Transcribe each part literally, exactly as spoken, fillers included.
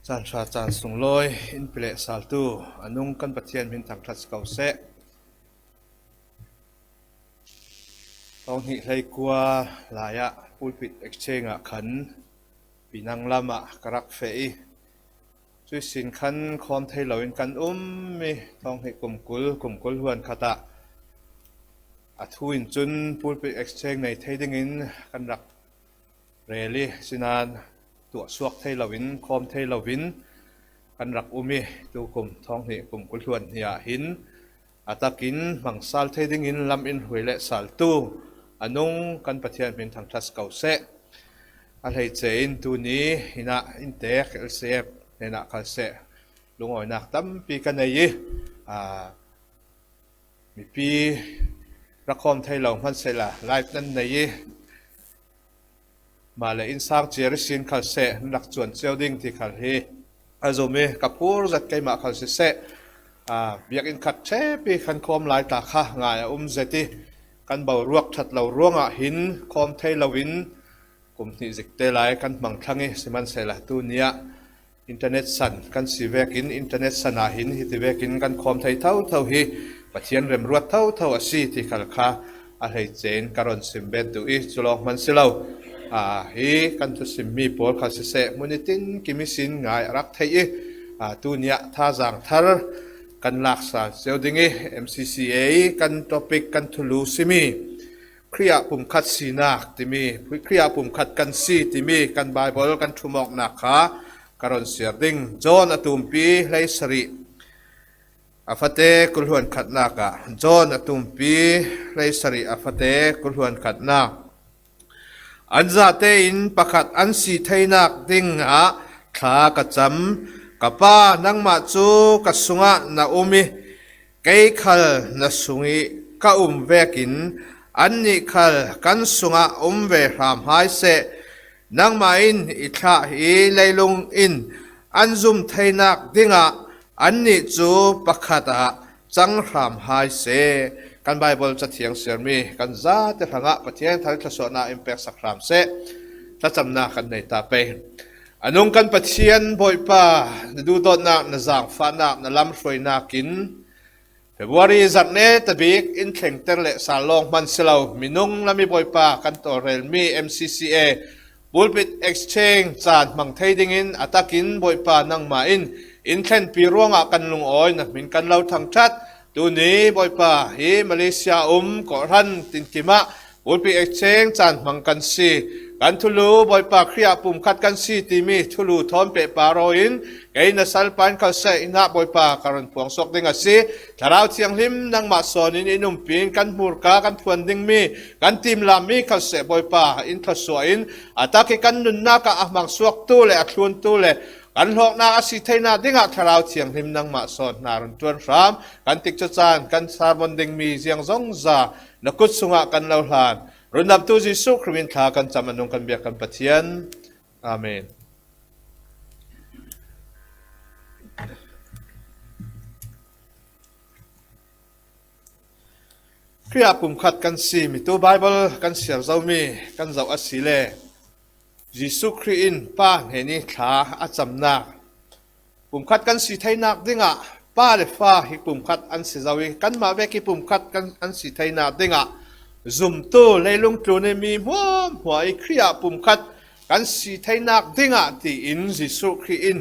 Caan hra caan sunglawi in pe leh saltu a nung kan Pathian min thangṭhat si ko seh. Thawng hnih hleikua lai-ah Pulpit Exchange ah khan Penang lamah ka rak feh i, cuih sin khan khawm thei loin kan um i, thawng hnih kum kul, kum kul hluan khat ah a thu in cun Pulpit Exchange nei thei dingin kan rak rel i, sinain tuahsuak thei loin, khawm thei loin kan rak um i, tukum thawng hnih kum kul hluan hnih ah hin a takin hmang sal thei dingin lam in hruai leh saltu a nung kan Pathian min thangṭhat si ko seh. A hleice in tuni hinah inntek L C F hnenah khal seh lungawinak tampi ka nei i, aa, mipi rak khawm thei lo hmansehla live nan nei i, mah le innsang ciar ihsin khal seh nan rak cuan cio ding ti khal hi a zum i, ka phur zet keimah khal siseh, aa, biakinn khat ṭhepi kan khawm lai ta kha ngai a um zet i, kan boruak ṭhat lo ruangah hin khawm thei loin kum hnih zikte lai kan hmang thlang i, sihmansehla tuni ah internet san kan si vekin, internet san ah hin hiti vekin kan khawm thei thotho hi Pathian remruat thotho a si ti khal kha a hleice in ka rawn sim bet duh i, cu lawng hman si lo. Aa, hi kan thusimmi pawl khal siseh, hmun i tin kim ihsin ngai a rak theih i, aa, tuni ah thazaang thar kan lak sal cio ding i, M C C A kan topic, kan thulu simi Khrih ah pumkhat sinak timi, Khrih ah pumkhat kan si timi kan Baibal kan ṭhumawknak kha ka rawn siar ding. John a tumpi hleisarih a fate kul hluan khatnak ah, John a tumpi hleisarih a fate kul hluan khatnak. An zatein pakhat an si theinak dingah thla ka cam. Ka Pa, nangmah cu ka sungah na um i, kei khal na sung i ka um vekin annih khal kan sungah um ve hram hai seh. Nangmah in i thlah hi leilung in an zum theinak dingah annih cu pakhat ah cang hram hai seh. Kan Baibal Cathiang siarmi kan zate hrangah Pathian thar i thluasuahnak in peksak hram seh. Thlacamnak kan nei ta pei. A nung kan Pathian Bawipa, na duhdawtnak, na zaangfahnak, na lamhruainak in February zarhne tabik in thlengter leh sal lawng hman si lo, minung lam i Bawipa kan tawlrelmi M C C A Pulpit Exchange caan hmang thei dingin a takin Bawipa nangmah in in thlenpi ruangah kan lungawi, na hmin kan lo thangṭhat. Tuni Bawipa, hi Malaysia um kawhhran tinkim ah Pulpit Exchange caan hmang kan si. Kan thulu Bawipa Khrih ah pumkhat kan si timi thulu thawn pehpar aw in, kei na salpa in khal seh, hinah Bawipa ka rawn phuang suak ding a si. Thlarau Thianghlim nangmah sawn in in umpi in kan hmurka kan phuan dingmi, kan timlammi khal seh Bawipa in thluasuah in, a tak i kan nunnak ah a hmang suaktu le a thluntu le kan hlawknak a si theinak dingah Thlarau Thianghlim nangmah sawn hna run ṭuan hram. Kan tikcu caan kan sermon dingmi ziang zongza na kut sungah kan lo hlan. Rundamtu Jesuh Khrih min thla kan cam a nung kan biak kan Pathian. Amen. Khrih ah pumkhat kan si, mitu Baibal kan siar zomi kan zoh a si le, Jesuh Khrih in Pa hnen i thla a camnak, pumkhat kan si theinak dingah Pa le Fa hi pumkhat an si zo i, kanmah vek i pumkhat kan, an si theinak dingah zumtu leilung tlun i mi hmuahhmuah i Khrih ah pumkhat kan si theinak dingah tiin Jesuh Khrih in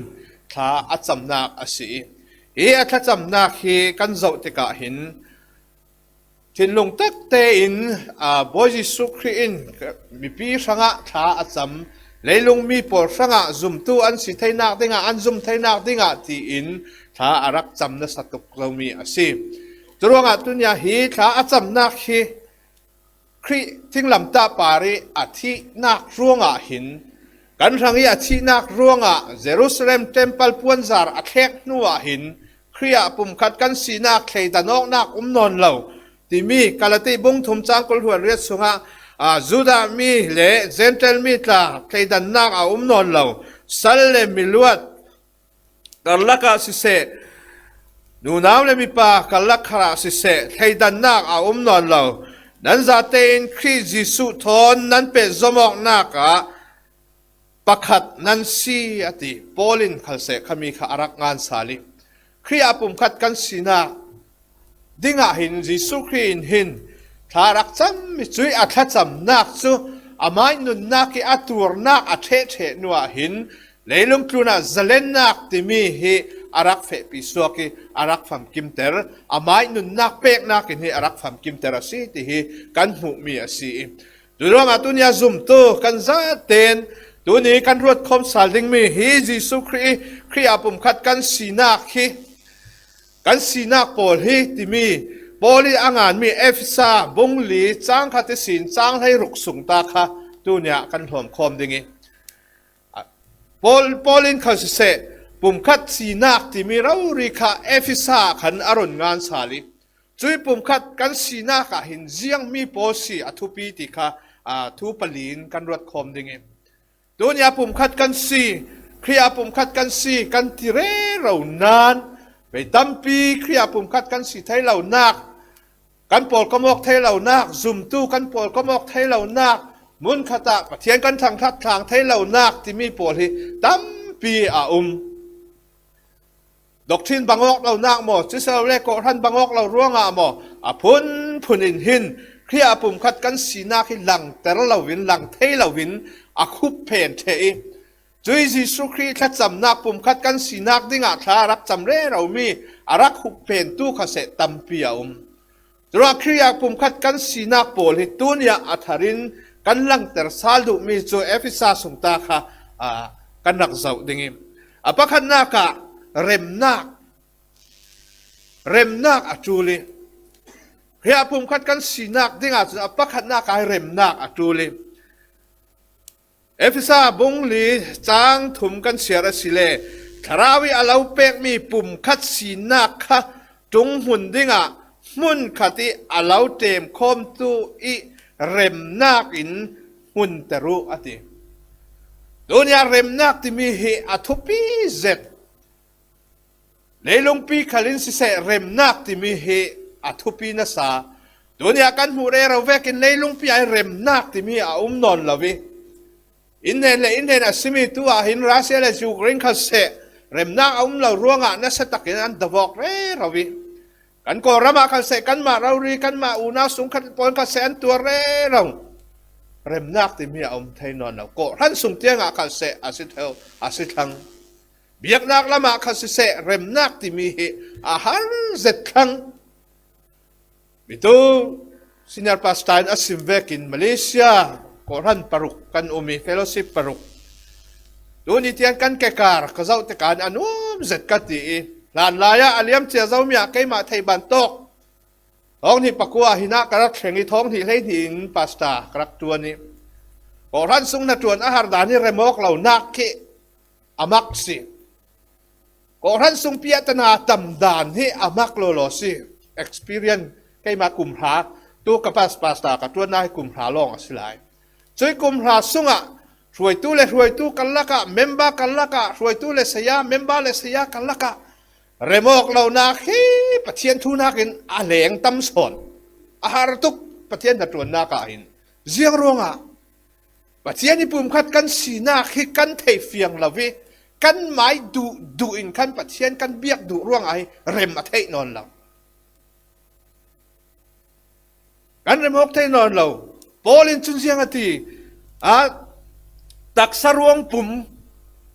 thla a camnak a si i, hi a thlacamnak hi kan zoh tikah hin, thinlung tak tein, aa, Bawi Jesuh Khrih in mipi hrangah thla a cam, leilung mi pawl hrangah zumtu an si theinak dingah, an zum theinak dingah tiin thla a rak cam nasa tuk zomi a si. Curuangah tunia hi thla a camnak hi Khrih thinglamtah par i a thihnak ruangah hin, kan hrang i a thihnak ruangah Jerusalem temple puanzar a thlek hnuah hin, Khrih ah pumkhat kan sinak thleidan awknak um nawn lo timi Galati bung thum cang kul hluan riat sungah, aa, Judah mi le Gentile mi tla thleidannak a um nawn lo. Sal le miluat karlak ah siseh, nunau le mipa karlak khar ah siseh, thleidannak a um nawn lo. Nan zatein Khrih Jesuh thawn nan pehzom awknak ah pakhat nan si a ti. Paul in khalseh khami kha a rak ngan sal i, Khrih ah pumkhat kan sinak dingah hin Jesuh Khrih in hin thla a rak cam i, cui a thlacamnak cu amai nunnak i a tuarnak a ṭhehṭheh hnuah hin leilung tlunah zalennak timi hi a rak fehpi suak i a rak famkimter, amai nunnak peknak in hi a rak famkimter a si ti hi kan hmuhmi a si i, curuangah tuni a zumtu kan zaten tuni kan ruatkhawm sal dingmi hi Jesuh Khrih i Khrih ah pumkhat kan sinak hi, kan sinak pawl hi timi Paul i a nganmi Efesa bung li cang khat ihsin cang hleiruk sung ta kha tuni ah kan hlawmkhawm ding i, Paul, Paul in kha siseh, pumkhat sinak timi rori kha Efesa khan a run ngan sal i, cui pumkhat kan sinak ah hin ziangmi pawl si a thupi ti kha, aa, thu pali in kan ruatkhawm ding i, tuni a pumkhat kan si, Khrih a pumkhat kan si kan ti rero nan, vei tampi Khrih a pumkhat kan si thei lonak, kan pawlkom awk thei lonak, zumtu kan pawlkom awk thei lonak, hmunkhat ah Pathian kan thangṭhat thlang thei lonak timi pawl hi tampi a um. Doctrine bang awk lonak maw, cisel le kawhhran bang awk lo ruangah maw, a phunphun in hin Khrih a pumkhat kan sinak hi langter loin, lang thei loin a khup phen ṭheh i, cui Jesuh Khrih thlacamnak pumkhat kan sinak dingah thla a rak cam reromi a rak khup phentu kha seh tampi a um. Curuangah Khrih ah pumkhat kan sinak pawl hi tuni ah a tharin kan langter sal duhmi cu Efesa sungta kha, aa, kan rak zoh ding i, a pakhatnak ah remnak, remnak a ṭul i, Khrih ah pumkhat kan sinak dingah cun a pakhatnak ah remnak a ṭul i, Efesa bung li cang thum kan siar a si le, Thlarau i a lo pekmi pumkhat sinak kha ṭung hmun dingah hmunkhat i a lo ṭemkhawmtu i remnak in hmunter uh a ti. Tuni ah remnak timi hi a thupi zet. Leilungpi khal in siseh, remnak timi hi a thupi nasa. Tuni ah kan hmuh rero vekin leilungpi ah remnak timi a um nawn lo i, inn hnen le inn hnen a simi tu ah hin Russia le Ukraine kha seh, remnak a um lo ruangah nasa takin an davawk rero i, kan Kawlram ah kha seh, kanmah rori, kanmah unau sung khat pawl kha seh an tuar rero. Remnak timi a um thei nawn lo. Kawhhran sung tiangah kha seh a si theu, a si thlang. Biaknak lamah kha siseh, remnak timi hi a har zet thlang. Mitu senior pastor in a sim vekin Malaysia kawhhran paruk kan um i, fellowship paruk. Tuni tiang kan kekar ka zoh tikah an um zet ka ti i, hlanlai ah a liam cia zomi ah keimah theih bantawk thawng hnih pakua ah hin ah ka rak thleng i, thawng hnih hleihnih in pastor ka rak ṭuan i, kawhhran sung hnaṭuan a har dan hi remawk lonak khi a mak si. Kawhhran sung piahtana tam dan hi a mak lawlaw si. Experience keimah kum hra, tu ka pas, pastor ka ṭuanna hi kum hra lawng a si lai. Cui kum hra sungah hruaitu le hruaitu kan lakah, member kan lakah, hruaitu le saya, member le saya kan lakah remawk lonak hi Pathian thunak in a leng tam sawn. A har tuk Pathian hnaṭuannak ah hin. Ziang ruangah Pathian i pumkhat kan sinak hi kan thei fiang lo i, kan mai duh duh in khan Pathian kan biak duh ruangah hi rem a theih nawn lo. Kan remawk thei nawn lo. Paul in cun ziang a ti? A, taksa ruangpum,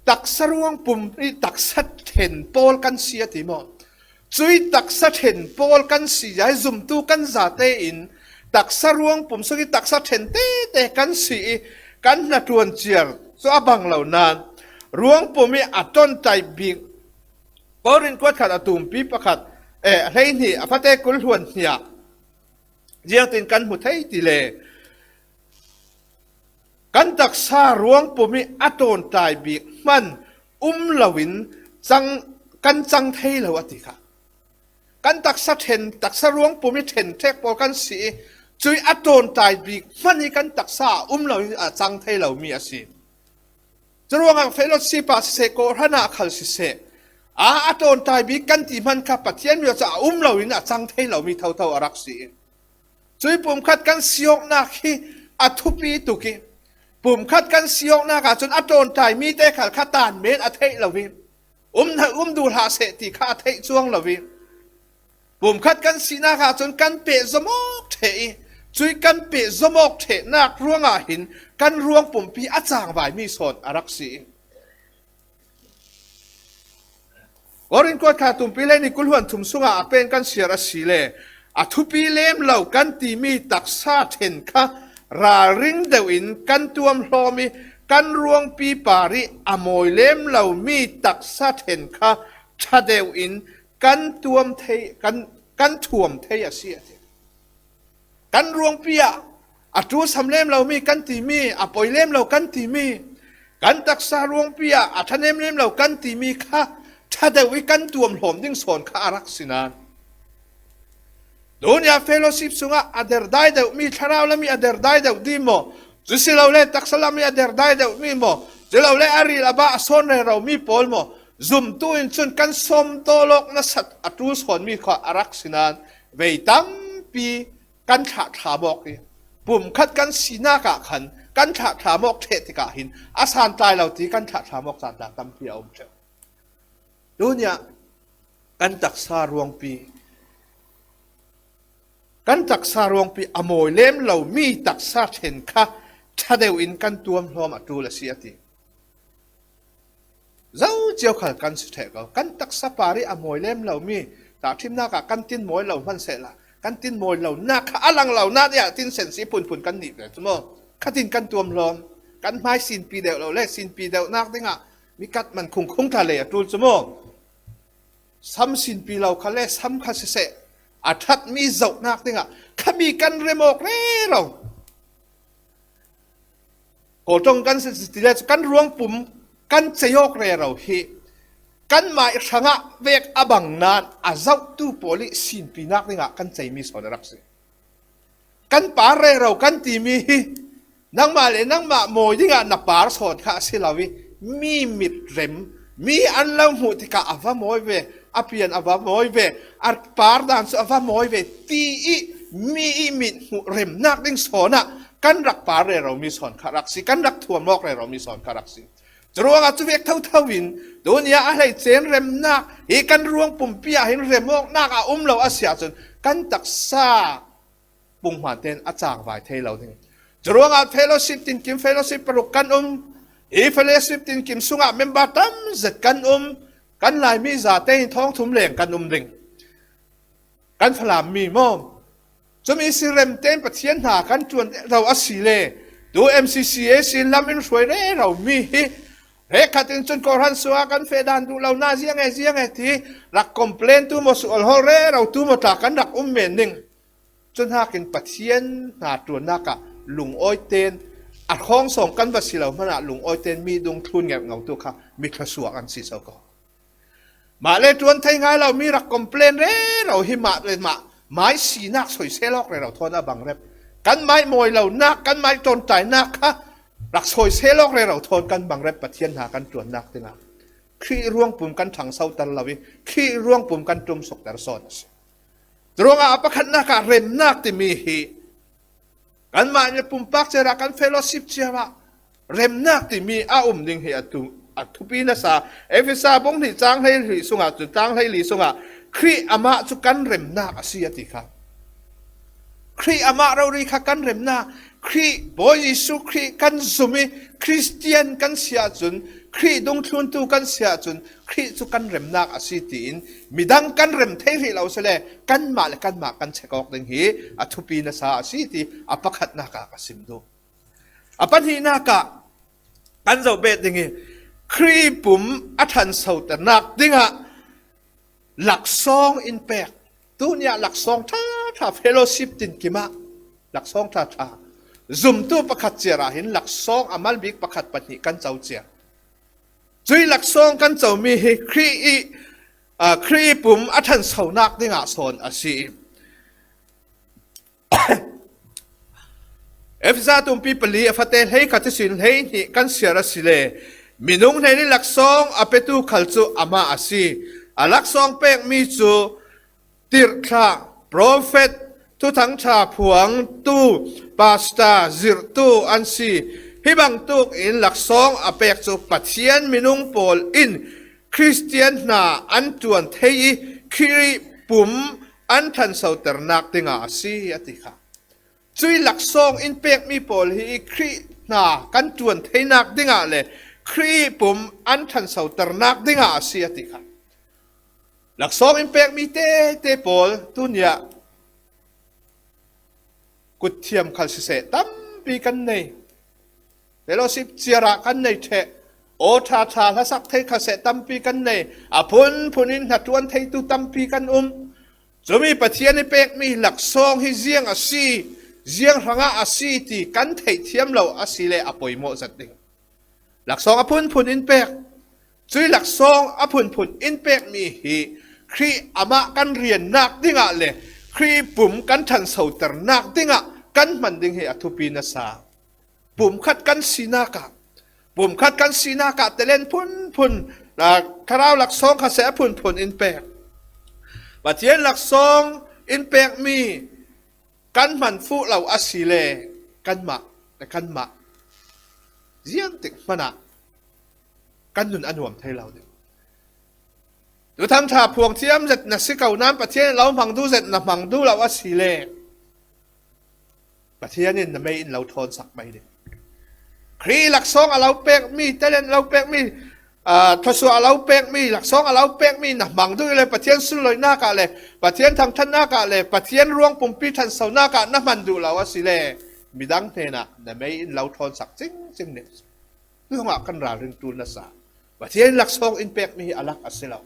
taksa ruangpum i taksa ṭhen pawl kan si a ti maw? Cui taksa ṭhen pawl kan si, zumtu kan zate in taksa ruangpum sung i taksa ṭhen tete kan si i, kan hnaṭuan ciar cu a bang lo nan, ruangpum i a ṭawnṭai bik. Korin kuat khat a tumpi pakhat, eh, hleihnih, a fate kul hluan hnih ah ziangtin kan hmu thei ti le, kan taksa ruangpum i a ṭawnṭai bik hman um loin cang, kan cang thei lo a ti kha. Kan taksa ṭhen, taksa ruangpum i ṭhen ṭhek pawl kan si i, cui a ṭawnṭai bik hman i kan taksa ah um loin a cang thei lomi a si. Curuangah fellowship ah siseh, kawhhran ah khal siseh, a, a ṭawnṭai bik kan ti hman kha Pathian mi cu a um loin a cang thei lomi thotho a rak si i, cui pumkhat kan siawknak hi a thupi tuk i, Pumkhat kan si awknak ahcun a ṭawnṭai mite khal kha tanmen a theih lo i, um, um duh hlah seh ti kha a theih cuang lo i, pumkhat kan sinak ahcun kan pehzom awk ṭheh i, cuih kan pehzom awk ṭhehnak ruangah hin kan ruang pumpi a cangvaimi sawn a rak si i, Korin kuat kha tumpi le ni kul hluan thum sungah a pen kan siar a si le, a thupi lem lo kan timi taksa ṭhen kha ralring deuh in kan tuam hlawm i, kan ruangpi par i a mawi lem lomi taksa ṭhen kha ṭha deuh in kan tuam thei, kan, kan thuam thei a si, a ti. Kan ruangpi ah a ṭulsam lem lomi kan timi, a poi lem lo kan timi, kan taksa ruangpi ah a ṭhanem lem lo kan timi kha ṭha deuh i kan tuam hlawm ding sawn kha a rak si nain, tunia fellowship sungah a derdai deuhmi, thlarau lam i a derdai deuh dih maw, cu si lo le taksa lam i a derdai deuhmi maw, cu lo le a ril a ba a sawn reromi pawl maw, zumtu in cun kan sawm tawl awk nasat a ṭul sawnmi kha a rak si nain, vei tampi kan thlahthlam awk i, pumkhat kan sinak ah khan kan thlahthlam awk ṭheh tikah hin a santlai lo ti kan thlahthlam awk caan tampi a um ṭheh. Tunia kan taksa ruangpi, kan taksa ruangpi a mawi lem lomi taksa ṭhen kha ṭha deuh in kan tuam hlawm a ṭul a si, a ti. Zo cio khal kan si ṭheh ko. Kan taksa par i a mawi lem lomi, tahṭhimnak ah kan tin mawi lo hman sehla, kan tin mawi lonak kha a lang lo nain tin sen si phunphun kan nih ve cu maw? Khatin kan tuam hlawm. Kan hmai sinpi deuh lo le, sinpi deuhnak dingah mi kat man khungkhung tla lei a ṭul cu maw? Sam sinpi lo kha le, sam kha siseh, a ṭhatmi zohnak dingah khami kan rem awk rero. Kawlṭong kan si ti le cu kan ruangpum kan cei awk rero hi kanmah hrangah vek a bang nain a zohtu pawl i sinpinak dingah kan ceimi sawn a rak si. Kan par rero kan timi hi nangmah le nangmah mawi dingah na par sawn kha a si lo i, mi mit rem, mi an lo hmuh tikah a va mawi ve, a pian a va mawi ve, a par dan cu a va mawi ve ti i mi i mit hmuh remnak ding sawn ah kan rak par rero mi sawn kha rak si, kan rak thuam awk rero mi sawn kha rak si. Curuangah cu vek thotho in tunia a hleice in remnak hi kan ruang pumpi ah hin rem awknak a um lo a si ahcun kan taksa pumhman tein a cangvai thei lo ding. Curuangah fellowship tinkim, fellowship paruk kan um. Hi fellowship tinkim sungah member tam zet kan um. Kan Laimi zate in thawngthum leng kan um ding. Kan Falam mi maw? Cumi si rem tein Pathian hna kan ṭuan lo a si le, tu M C C A sin lam in hruai rero mi hi hrekkhat in cun kawhhran sua kan feh dan duh lo na ziang e, ziang e ti rak complain tu maw, sual hawl rero tu maw tla kan rak um men ning. Cu hnakin Pathian hna ṭuannak ah lungawi tein a hrawng sawng kan va si lo hmanah lungawi tein mi dungthlun ngerhngo tu kha mi thluasuak an si so ko. Mah le ṭuan thei ngai lo mi rak complain rero hi mah le mah mai sinak soisel awk rero thawn a bang rep. Kan mai mawi lonak, kan mai ṭawnṭainak kha rak soisel awk rero thawn kan bang rep Pathian hna kan ṭuannak dingah. Khrih ruangpum kan ṭhangsoter lo i Khrih ruangpum kan ṭumsukter sawn a si. Curuangah a pakhatnak ah remnak timi hi kanmah nih pumpak cia ah kan fellowship cia ah remnak timi a um ding hi a tu, a thupi nasa. Efesa bung hnih cang hleili sungah cun, cang hleili sungah Khrih amah cu kan remnak a si a ti kha. Khrih amah rori kha kan remnak, Khrih Bawi Jesuh Khrih kan zum i Khristian kan si ahcun, Khrih dungthluntu kan si ahcun, Khrih cu kan remnak a si tiin midang kan rem thei rih lo sile, kanmah le kanmah kan check awk ding hi a thupi nasa a si ti a pakhatnak ah ka sim duh. A pahnihnak ah kan zoh bet ding i Khrih pum a ṭhansoternak dingah laksawng in pek. Tunia laksawng ṭha ṭha, fellowship tinkim ah laksawng ṭha ṭha zumtu pakhat cia ah hin laksawng a mal bik pakhat pahnih kan co cia. Cuih laksawng kan comi hi Khrih i, aa, Khrih pum a ṭhansonak dingah sawn a si i. Efesa tumpi pali a fate hleikhat ihsin hleihnih kan siar a si le, minung hnen i laksawng a petu khal cu amah a si. A laksawng pekmi cu tirhthlah, profet, thuthangṭha phuangtu, pasta, zirhtu an si. Hih bangtuk in laksawng a pek cu Pathian minung pawl in Khristian hna an ṭuan thei i Khrih pum an ṭhansoternak dingah a si, a ti kha. Cui laksawng in pekmi pawl hi i Khrih hna kan ṭuan theinak dingah le Khrih pum an ṭhansoternak dingah a si, a ti kha. Laksawng in pekmi tete pawl tuniah kutthiam khal siseh tampi kan nei. Fellowship ciarah kan nei ṭheh. Aw ṭha ṭha hlasak thei khal seh tampi kan nei. A phunphun in hnaṭuan theitu tampi kan um. Cumi Pathian i pekmi laksawng hi ziang a si, ziang hrangah a si ti kan theihthiam lo a si le a poimawh zat ding. Laksawng a phunphun in pek. Cui laksawng a phunphun in pekmi hi Khrih amah kan riannak dingah le Khrih pum kan ṭhansoternak dingah kan hman ding hi a thupi nasa. Pumkhat kan sinak ah, pumkhat kan sinak ah talent phunphun, aa, thlarau laksawng kha seh a phunphun in pek. Pathian laksawng in pekmi kan hman fuh lo a si le kanmah, kanmah ziangtik hmanah kan nun a nuam thei lo ding. Thuthang ṭha phuang thiam zet na si ko nain Pathian in lo hmang duh zet na hmang duh lo a si le Pathian in na mei in lo ṭhawnsak mai ding. Khrih laksawng a lo pekmi, talent lo pekmi, aa, thluasuah a lo pekmi, laksawng a lo pekmi na hmang duh i le Pathian sunloihnak ah le Pathian thangṭhatnak ah le Pathian ruang pumpi ṭhansonak ah na hman duh lo a si le midang hnenah na mei in lo ṭhawnsak cingcing ding. Cuhmah kan ralring ṭul nasa. Pathian laksawng in pekmi hi a lak a si lo.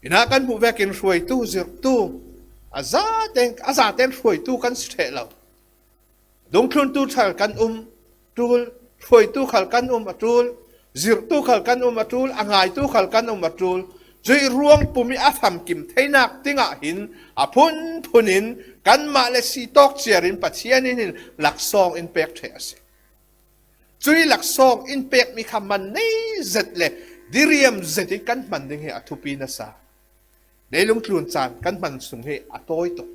Innah kan hmuh vekin hruaitu, zirhtu, a zaten, a zaten hruaitu kan si ṭheh lo. Dungthluntu khal kan um ṭul, hruaitu khal kan um a ṭul, zirhtu khal kan um a ṭul, a ngaitu khal kan um a ṭul. Cuih ruang pum i a famkim theinak dingah hin a phunphun in kanmah le si tawk ciar in Pathian in hin laksawng in pek ṭheh a si. Cui laksawng in pekmi kha man nei zet le diriam zet in kan hman ding hi a thupi nasa. Leilung tlun caan kan hman sung hi a tawi tuk.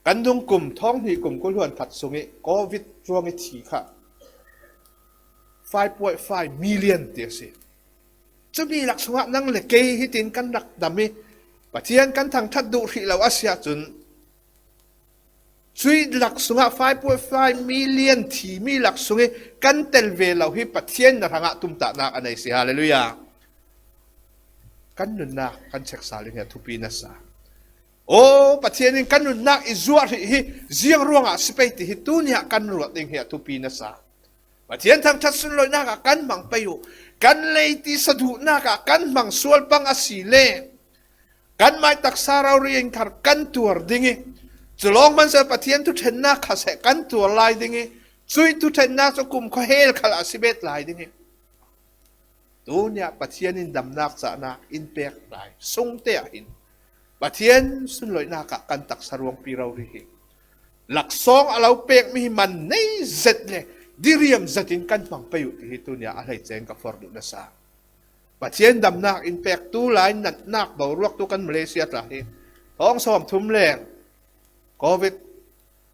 Kan dung kum thawng hnih kum kul hluan khat sung i Covid ruang i thi kha five point five million ti a si. Cumi lak sungah nang le kei hitin kan rak dam i Pathian kan thangṭhat duh hrih lo a si ahcun, cui lak sungah five point five million thimi lak sung i kan tel ve lo hi Pathian na hrangah tumtahnak a nei si. Hallelujah. Kan nunnak kan check sal ding hi a thupi nasa. Aw, Pathian in kan nunnak i zuah hrih hi ziang ruangah si pei ti hi tuni ah kan ruat ding hi a thupi nasa. Pathian thangṭhat sunloihnak ah kan hmang pei uh. Kan leiti saduhnak ah kan hmang sual pang a si le kanmah taksa rori in khar kan tuar ding i, cu lawng hmanhsehlaw Pathian thuṭhennak kha seh kan tuar lai ding i, cui thuṭhennak cu kumkhua hell khal a si bet lai ding i, tuni ah Pathian in damnak cahnak in pek lai sungte ah hin Pathian sunloihnak ah kan taksa ruangpi rori hi laksawng a lo pekmi hi man nei zet le diriam zet in kan hmang pei uh ti hi tuni ah a hleice in ka forh duh nasa. Pathian damnak in pektu lai natnak boruaktu kan Malaysia tla hi thawng sawm thum le Covid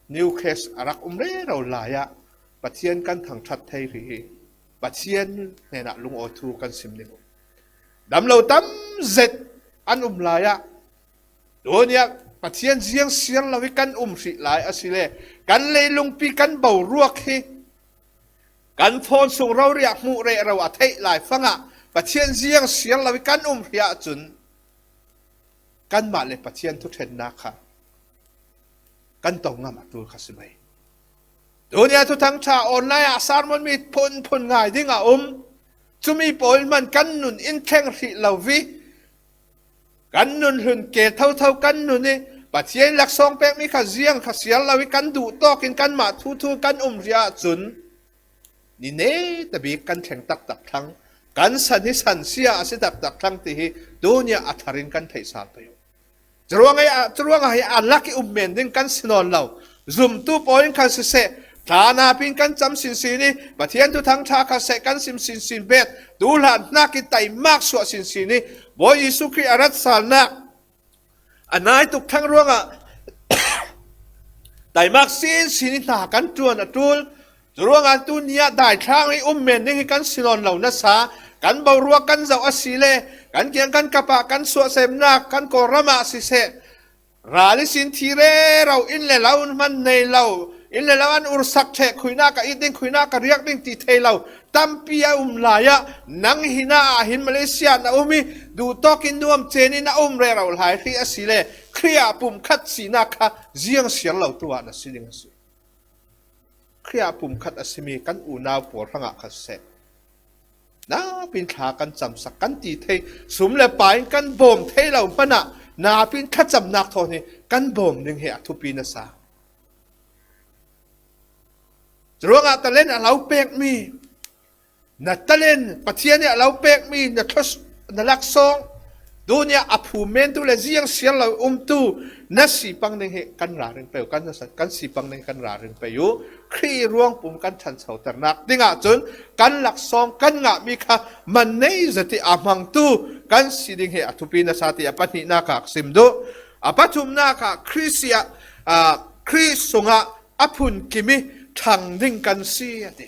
new case a rak um rero lai ah Pathian kan thangṭhat thei hrih hi Pathian hnenah lungawi thu kan sim ding uh. Dam lo tam zet an um lai ah, tuni ah Pathian ziang siar lo hi kan um hrih lai a si le kan leilungpi kan boruak hi kan phone sung rori ah hmuh rero a theih lai fangah Pathian ziang siar lo hi kan um hrih ahcun kanmah le Pathian thuṭhennak kha kan tong ngam a ṭul kha si mai. Tuni ah thuthang ṭha online ah sermon mi phunphun ngai ding a um. Cumi pawl in hman kan nun in thleng hrih lo i kan nun hlun kel thotho kan nun i Pathian laksawng pekmi kha ziang kha siar lo i kan duh tawk in kanmah thuthu kan um hrih ahcun ni netabik kan thleng taktak thlang, kan san hi san sia a si taktak thlang ti hi tuni ah a thar in kan theih sal pei uh. Curuangah, curuangah hi a lak i um men ding kan si nawn lo. Zumtu pawl in khan siseh, ṭha napi in kan cam sinsin i Pathian thuthang ṭha kha seh kan sim sinsin bet, tu hlan hnak i taimak suah sinsin i Bawi Jesuh Khrih a ratsalnak a nai tuk thlang ruangah Aimak sinsin i hna kan ṭuan a ṭul. Curuangah tuni ah daithlang i um men ding hi kan si nawn lo nasa, kan boruak kan zoh a si le, kan kiang kan kap ah kan suahsemnak, kan Kawlram ah siseh, ral ihsin thi rero, inn le lo hman nei lo, inn le lo an ursak ṭheh, khuinak ka it ding, khuinak ka riak ding ti thei lo tampi a um lai ah, nang hi nain Malaysia na um i, duhtawk in nuam cen in a um rero lai hrih a si le, Khrih ah pumkhat sinak kha ziang siar lo tu ah na si ding a si. Khrih ah pumkhat a simi kan unau pawl hrangah kha seh, naupin thla kan camsak, kan ti thei, sum le pai in kan bawm thei lo hmanah naupin thlacamnak thawn hi kan bawm ding hi a thupi nasa. Curuangah talent a lo pekmi, na talent, Pathian nih a lo pekmi na thlas-, na laksawng, tuni ah a phum mentu le ziang siar lo umtu na si pang ding hi kan ralring pei uh, kan, kan si pang ding hi kan ralring pei uh. Khrih ruang pum kan ṭhanchoternak dingah cun kan laksawng kan ngahmi kha man nei zet i a hmangtu kan si ding hi a thupi nasa ti a pahnihnak ah ka sim duh. A pathumnak ah Khrih si ah, aa, Khrih sungah a phunkim i ṭhang ding kan si a ti.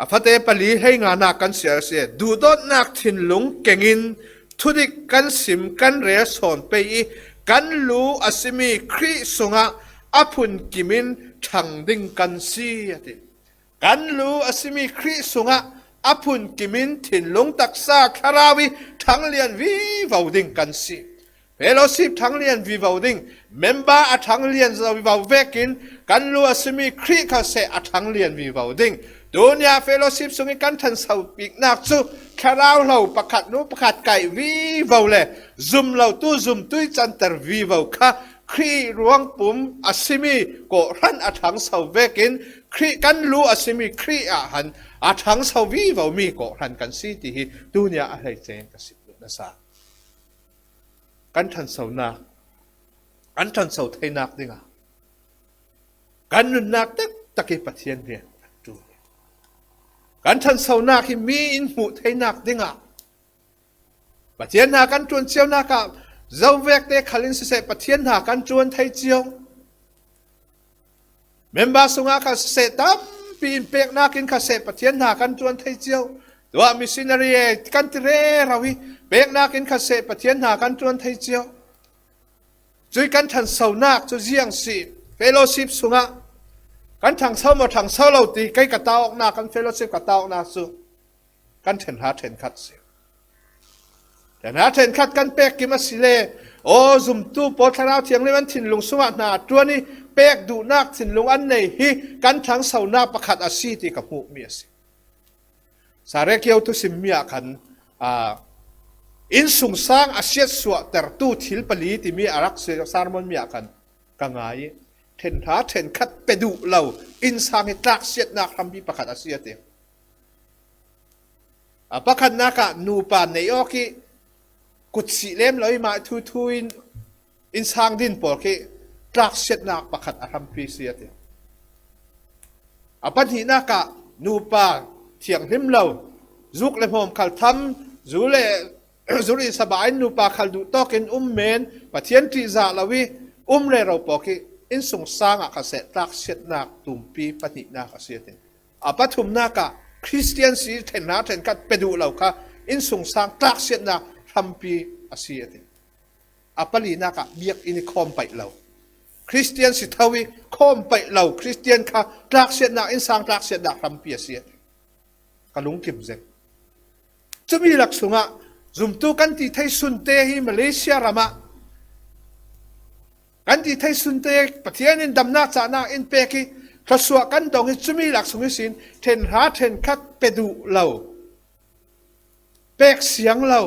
A fate pali hleinganak kan siar a si. Duhdawtnak thinlung kengin thudik kan sim kan rel sawn pei i, kan lu a simi Khrih sungah a phunkim in ṭhang ding kan si a ti. Kan lu a simi Khrih sungah a phunkim in thinlung taksa thlarau i ṭhanglian vivo ding kan si. Fellowship ṭhanglian vivo ding, member a ṭhanglian vivo vekin kan lu a simi Khrih kha seh a ṭhanglian vivo ding. Tuni ah fellowship sung i kan ṭhanso biknak cu thlarau hlo pakhat, nu pakhat kaih vivo le zum lotu zumtu i canter vivo kha Khrih ruangpum a simi kawhhran a ṭhangso vekin Khrih kan lu a simi Khrih ah han a ṭhangso vivomi kawhhran kan si ti hi tuni ah a hleice in ka sim duh nasa. Kan ṭhansonak, kan ṭhanso theinak dingah kan nunnak taktak i Pathian rian kan ṭul. Kan ṭhansonak hi mi in hmuh theinak dingah Pathian hna kan ṭuan cionak ah zovekte khal in siseh Pathian hna kan ṭuan thei cio. Member sungah kha siseh tampi in peknak in kha seh Pathian hna kan ṭuan thei cio. Tuah missionary e kan ti rero i peknak in kha seh Pathian hna kan ṭuan thei cio. Cui kan ṭhansonak cu ziang si, fellowship sungah kan ṭhangso maw ṭhangso lo ti kei ka taawknak, kan fellowship ka taawknak cu kan ṭhenhra ṭhenkhat si. Ṭhenhra ṭhenkhat kan pek kim a si le, aw, zumtu pawl Thlarau Thianghlim an thinlung sungah hna a ṭuan i pek duhnak thinlung an nei hi kan ṭhangsonak pakhat a si ti ka hmuhmi a si. Sarekio thusimmi ah khan, aa, innsungsang a siatsuahtertu thil pali timi a rak si, sermon mi ah khan ka ngai i, ṭhenhra ṭhenkhat pe duh lo innsang hi tlaksiatnak hrampi pakhat a si a ti. A pakhatnak ah nupa neih awk i kutsih lem lo i mah thu thu in innsang din pawl khi tlaksiatnak pakhat a hrampi si a ti. A pahnihnak ah nupa thianghlim lo, zuk le hmawm khal tham, zu le zu rinsa bah in nupa khal duhtawk in um men, Pathian ṭihzah lo i um rero pawl khi innsungsang ah kha seh tlaksiatnak tumpi pahnihnak a si a ti. A pathumnak ah Khristian si ṭhenhra ṭhenkhat pe duh lo kha innsungsang tlaksiatnak hrampi a si a ti. A palinak ah biakinn i khawm paih lo, Khristian si tho i khawm paih lo Khristian kha tlaksiatnak, innsang tlaksiatnak hrampi a si a ti. Ka lungkim zeng. Cumi lak sungah zumtu kan ti thei sunte hi Malaysia ram ah kan ti thei sunte Pathian in damnak cahnak in pek i thluasuah kan dong hi. Cumi lak sung ihsin ṭhenhra ṭhenkhat pe duh lo, pek siang lo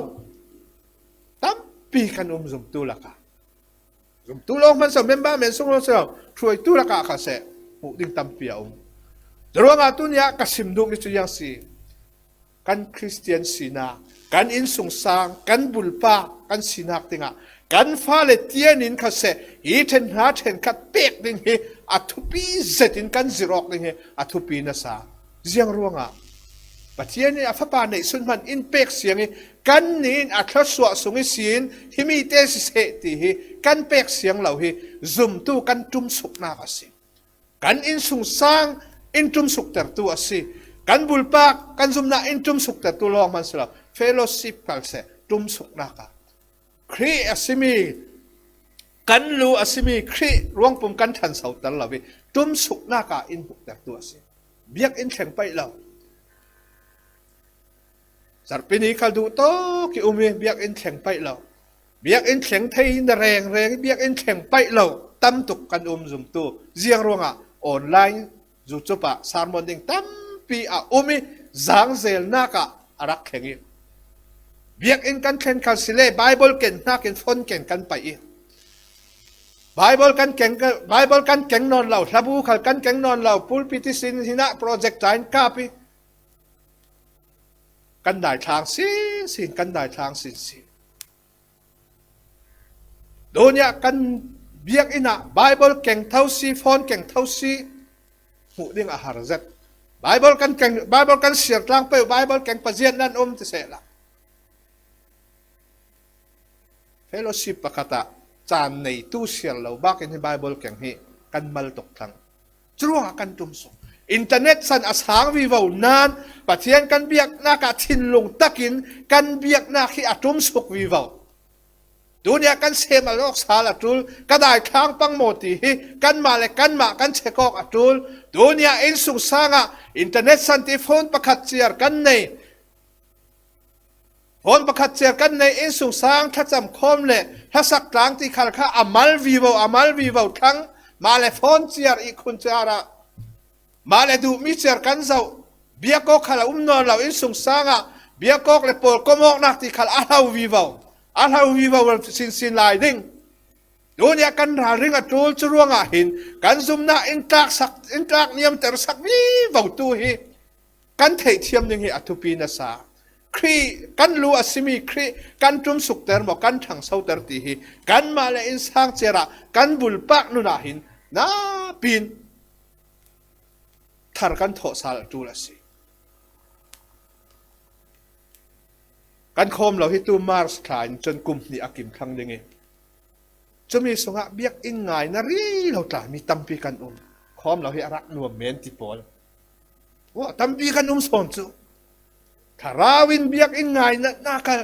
tampi kan um zumtu lakah. Zumtu lawng hmanso, member men sung lawng si lo, hruaitu lakah kha seh hmuh ding tampi a um. Curuangah tuni ah ka sim duhmi cu ziang si, kan Khristian sinak, kan innsungsang, kan bulpa kan sinak dingah kan fale tian in kha seh hi ṭhenhra ṭhenkhat pek ding hi a thupi zetin kan zirh awk ding hi a thupi nasa. Ziang ruangah Pathian in a Fapa neihsun hman in pek siang i kannih in a thluasuah sung ihsin himi te siseh ti hi kan pek siang lo hi, zumtu kan tumsuknak a si. Kan innsungsang in tumsuktertu a si. Kan bulpak, kan zumna in tumsuktertu lawng hman si lo. Fellowship kal seh, tumsuknak ah. Khrih a si mi, kan lu a si mi, Khrih ruangpum kan ṭhansoter lo hi, tumsuknak ah in hmuhtertu a si. Biakinn thleng paih lo. Zarhpi ni khal duh tawk i um hi, biakinn thleng paih lo. Biakinn thleng thei na rengreng, biakinn thleng paih lo tam tuk kan um zumtu. Ziang ruangah online, YouTube ah sermon ding tampi a um hi, zangzelnak ah a rak thleng hi. Biakinn kan thleng khal si le, Bible ken hnakin phone ken kan paih hi. Bible kan keng, Bible kan keng nawn lo, hlabu khal kan keng nawn lo, pulpit hi sin, hinah projector in kap hi. Kan daithlang sinsin, kan daithlang sinsin. Tuniah kan biakinn ah Bible keng tho si, phone keng tho si, hmuh ding a har zet. Bible kan keng, Bible kan siar tlang peuh, Bible keng paziat nan um ti sehla. Fellowship pakhat ah caan neitu siar lo bakin hi Bible keng hi kan mal tuk thlang. Curuangah kan tumsuk. Internet san a sang vivo nan Pathian kan biaknak ah thinlung takin kan biaknak hi a tumsuk vivo. Tuniah kan sem a lawk sal a ṭul, ka daithlang pang maw ti hi kanmah le kanmah kan check awk a ṭul. Tuniah innsungsang ah internet san ti phone pakhat ciar kan nei. Phone pakhat ciar kan nei, innsungsang thlacam khawm le hlasak tlang ti khal kha a mal vivo, a mal vivo thlang. Mah le phone ciar i khun ciar ah mah le duhmi ciar kan zoh. Biakawk khal a um nawn lo, innsungsang ah biakawk le pawlkom awknak ti khal a hlo vivo, a hlo vivo sinsin lai ding. Tuniah kan ralring a ṭul, curuangah hin kan zumna in tlaksak, in tlak niamtersak vivo tu hi kan theihthiam ding hi a thupi nasa. Khrih kan lu a si mi, Khrih kan tumsukter maw, kan ṭhangsoter ti hi kanmah le innsang ciar ah kan bulpak nun ah hin napi in thar kan thawh sal a ṭul a si. Kan khawm lo hi tu March thla in cun kum hnih a kim thlang ding hi. Cumi sungah biakinn ngaina rih lo tla mi tampi kan um. Khawm lo hi a rak nuam men ti pawl. Aw, tampi kan um sawn cu. Thlarau in biakinn ngaina na kal.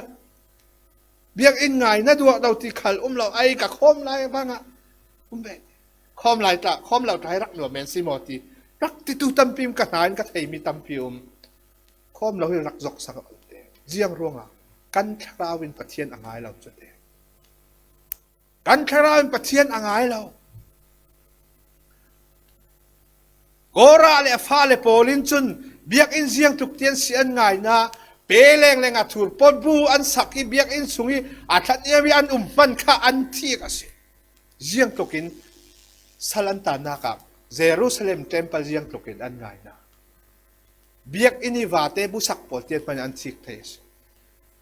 Biakinn ngaina duah lo ti khal um lo, ai ka khawm lai vangah um ve. Khawm lai tla, khawm lo tla hi rak nuam men si maw ti. Rak titu tampi um, ka hna in ka theimi tampi um. Khawm lo hi rak zoksak a um te. Ziang ruangah kan thlarau in Pathian a ngai lo cu te. Kan thlarau in Pathian a ngai lo. Kora le a fale pawl in cun biakinn ziangtluk tian si an ngaina, pe lengleng a thur pawl bu an sak i biakinn sung i a thlaniam i an um hman kha an thik a si. Ziangtluk in sal an tannak ah Jerusalem temple ziangtluk in an ngaina. Biakinn i vate busak pawl tian hman an thik thei a si.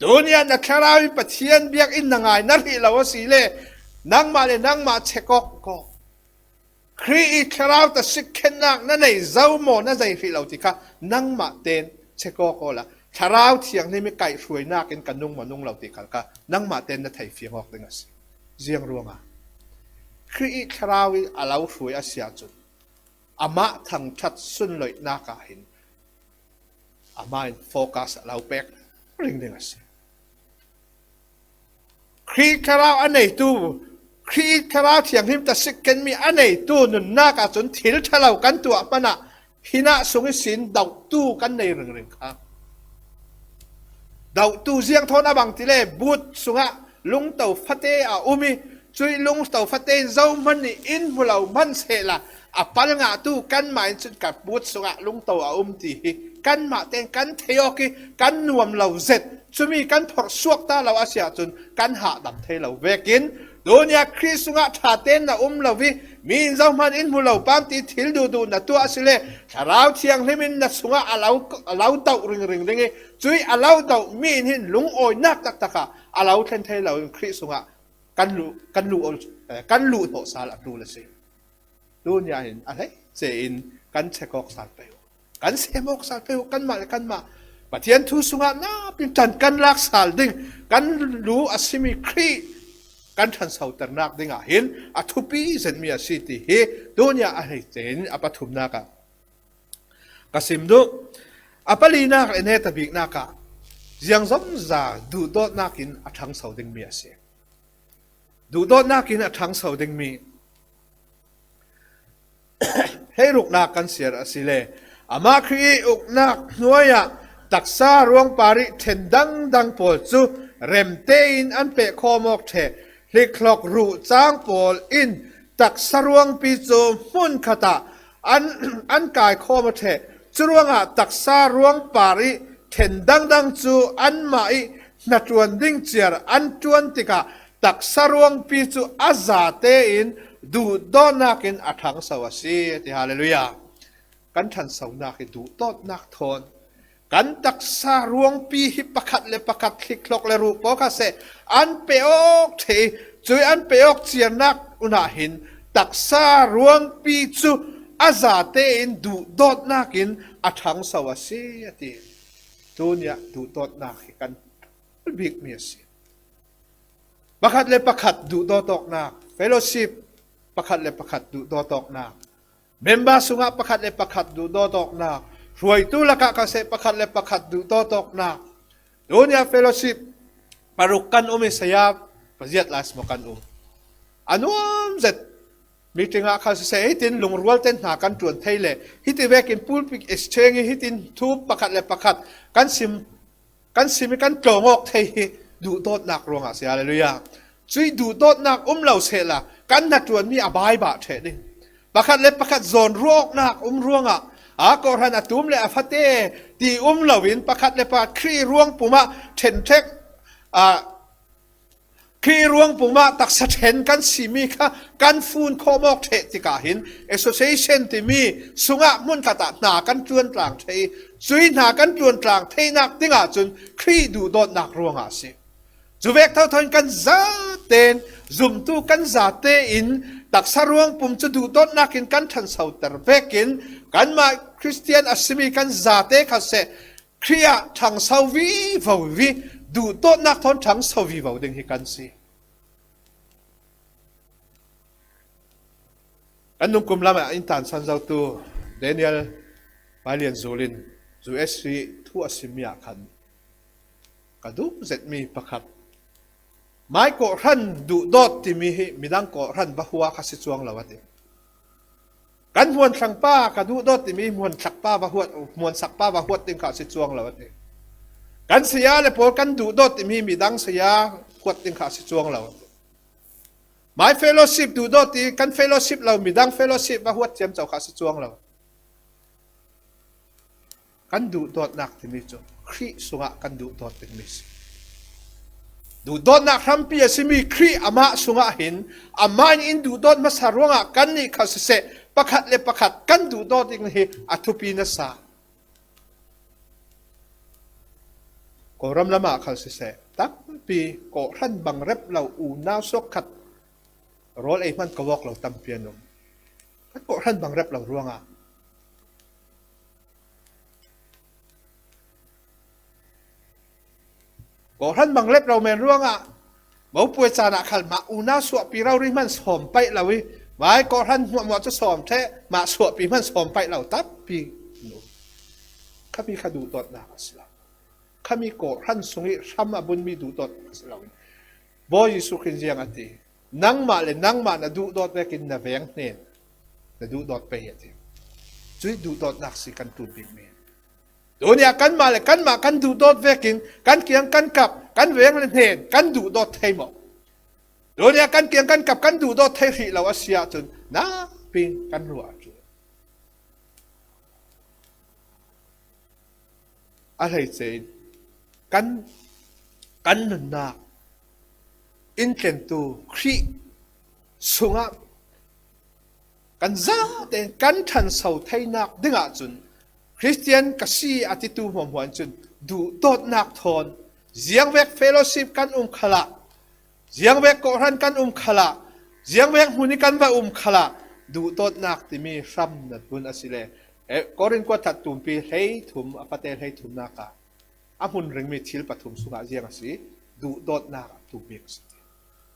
Tuniah na thlarau in Pathian biakinn na ngai na rih lo a si le, nangmah le nangmah check awk ko. Khrih i thlarau ta sikkhennak na nei zo maw, na zei hrih lo ti kha nangmah ten check awk awla, thlarau thianghlim i kaihhruainak in ka nung maw nung lo ti khal kha nangmah ten na thei fiang awk ding a si. Ziang ruangah Khrih i thlarau i a lo hruai a si ahcun amah thangṭhat sunloihnak ah hin amah in focus a lo pek ringring a si. Khrih thlarau a neitu, Khrih thlarau thianghlim ta sikkenmi a neitu nunnak ahcun thil ṭha lo kan tuah hmanh ah hinah sung ihsin dohtu kan nei ringring kha. Dohtu ziang thawn a bang ti le, but sungah lungto fate a um i, cuih lungto fate in zohman nih in hmu lo hman sehla, a palngahtu kanmah in cun ka but sungah lungto a um ti hi kanmah tein kan thei awk i kan nuam lo zet. Cumi kan phorh suak ta lo a si ahcun kan hahdam thei lo vekin, tuniah Khrih sungah ṭha tein na um lo i, mi in zohman in hmu lo pam ti thil duhduh na tuah a si le, Thlarau Thianghlim in na sungah a lo, a lo doh ringring ding i, cuih a lo doh mi in hin lungawinak taktak ah a lo thlen thei lo in Khrih sungah kan luh, kan luh, eh, kan luh hnawh sal a ṭul a si. Tuniah hin a hleice in kan check awk sal pei uh, kan sem awk sal pei uh, kanmah le kanmah Pathian thu sungah napi in ṭan kan lak sal ding, kan lu a simi Khrih kan ṭhansoternak dingah hin a thupi zetmi a si ti hi tunia a hleice in a pathumnak ah ka sim duh. A palinak le neta biknak ah ziangzongza duhdawtnak in a ṭhangso dingmi a si. Duhdawtnak in a ṭhangso dingmi. Hei ruknak kan siar a si le, amah Khrih ih uknak hnuai ah taksa ruangpar ih ṭhen dangdang pawl cu rem tein an pehkhawm awk ṭheh. Hlikhlok ruh cang pawl in taksa ruangpi cu hmunkhat ah an, an kaikhawm a ṭheh. Curuangah taksa ruangpar ih ṭhen dangdang cu anmah ih hnaṭuan ding ciar an ṭuan tikah taksa ruangpi cu a za tein duhdawtnak in a ṭhangso a si, a ti. Hallelujah. Kan ṭhansonak hi duhdawtnak thawn kan taksa ruangpi hi pakhat le pakhat hlikhlok le ruh pawl kha seh an pe awk ṭheh ih, cui an pe awk ciarnak unah hin taksa ruangpi cu a za tein duhdawtnak in a ṭhangso a si, a ti. Tunia duhdawtnak hi kan bikmi a si. Pakhat le pakhat duhdawt awknak, fellowship pakhat le pakhat duhdawt awknak, member sungah pakhat le pakhat duhdawt awknak, hruaitu lakah kha seh pakhat le pakhat duhdawt awknak. Tunia fellowship paruk kan um ih saya paziat lai maw kan um. A nuam zet meeting ah kha siseh, hitin lungrual ten hna kan ṭuan thei le, hiti vekin pulpit exchange ih hitin thu pakhat le pakhat kan sim, kan sim ih kan tlawng awk thei hi duhdawtnak ruangah a si. Hallelujah. Cui duhdawtnak um lo sehla kan hnaṭuanmi a baibah ṭheh ding. Pakhat le pakhat zawn ruahawknak um ruangah a kawhhran a tum le a fate ti um loin pakhat le pakhat Khrih ruang pum ah ṭhenṭhek, a, Khrih ruang pum ah taksa ṭhen kan simi kha kan fun khawm awk ṭheh tikah hin association timi sungah hmunkhat ah hna kan ṭuantlang ṭheh ih, cui hna kan ṭuantlang theihnak dingah cun Khrih duhdawtnak ruangah a si. Cuvek thotho in kan zaten, zumtu kan zatein taksa ruang pum cu duhdawtnak in kan ṭhansoter vekin kanmah Khristian a simi kan zate kha seh Khrih ah ṭhangso vivo ih duhdawtnak thawn ṭhangso vivo ding hi kan si. Kan nungkum lam ah in tansan zotu Daniel Vailian Zul in U S ih thu a simmi ah khan ka duh zetmi pakhat, mai kawhhran duhdawt timi hi midang kawhhran va hua kha si cuang lo, a ti. Kan hmuanthlak pa ka duhdawt timi hmuanthlak pa va huat, hmuanthlak pa va huat ding kha a si cuang lo, a ti. Kan saya le pawl kan duhdawt timi midang saya huat ding kha a si cuang lo, a ti. Mai fellowship duhdawt ti kan fellowship lo midang fellowship va huat ciamco kha a si cuang lo. Kan duhdawtnak timi cu Khrih sungah kan duhdawt dingmi si. Duhdawtnak hrampi a simi Khrih amah sungah hin amah in in duhdawt hmasa ruangah kannih kha siseh, pakhat le pakhat kan duhdawt ding hi a thupi nasa. Kawlram lamah khal siseh, tampi kawhhran bangrep lo unau suak khat rawl ei hman ko awk lo tampi an um. Kan kawhhran bangrep lo ruangah, kawhhran bangrep lo men ruangah mopuai caan ah khal mah unau suahpi rori hman sawm paih lo ih, vai kawhhran hmuahhmuah cu sawm ṭheh, mah suahpi hman sawm paih lo tampi an um. Khami kha duhdawtnak a si lo. Khami kawhhran sung ih hram a bunmi duhdawtnak a si lo. Bawi Jesuh Khrih in ziang a ti? Nangmah le nangmah na duhdawt vekin na veng hnen na duhdawt pei, a ti. Cuih duhdawtnak si kan ṭul bikmi. Tunia kanmah le kanmah kan duhdawt vekin kan kiang kan kap, kan veng le hnen kan duhdawt thei maw? Tunia kan kiang kan kap kan duhdawt thei hrih lo a si ahcun napi kan ruah a ṭul. A hleice in kan, kan nunnak in tlentu Khrih sungah kan zaten kan ṭhanso theinak dingah cun Khristian ka si a titu hmuahhmuah in cun duhdawtnak thawn ziangvek fellowship kan um khalah, ziangvek kawhhran kan um khalah, ziangvek hmun ih kan va um khalah, duhdawtnak timi hram na bun a si le, eh, Korin kuat that tumpi hleithum, a fate hleithumnak ah a hmun ringmi thil pathum sungah ziang a si, duhdawtnak a tum bik a si.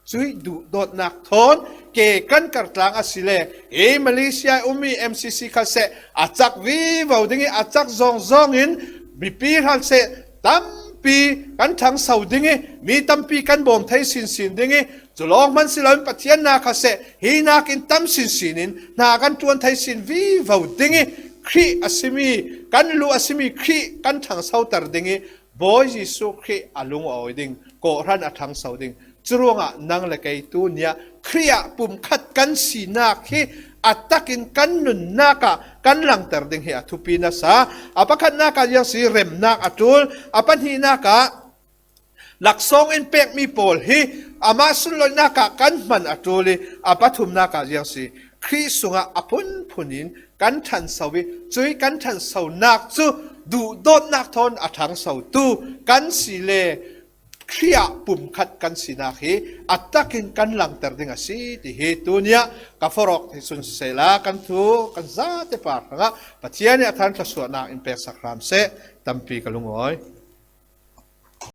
Cuih duhdawtnak thawn ke kan kartlang a si le, ei Malaysia i um i M C C kha seh a cak vivo ding i a cak zawngzawng in mipi hal seh tampi kan thangso ding i mi tampi kan bawm thei sinsin ding i, cu lawng hman si loin Pathian na kha seh hi nakin tam sinsin in hna kan ṭuan thei sin vivo ding i, Khrih a simi kan lu a simi Khrih kan thangsoter ding i, Bawi Jesuh Khrih a lungawi ding, kawhhran a thangso ding. Curuangah nang le kei tu nia Khrih ah pumkhat kan sinak hi a takin kan nunnak ah kan langter ding hi a thupi nasa. A pakhatnak ah ziang si remnak a ṭul, a pahnihnak ah laksawng in pekmi pawl hi amah sunloihnak ah kan hman a ṭul i, a pathumnak ah ziang si Khrih sungah a phunphun in kan ṭhanso i, cuih kan ṭhansonak cu duhdawtnak thawn a ṭhangsotu kan si le Khrih ah pumkhat kan sinak hi a takin kan langter ding a si ti hi tuniah ka forhawk thei sun sisehla kan thu kan zate par hrangah Pathian i a than thluasuahnak in peksak hram seh. Tampi ka lungawi.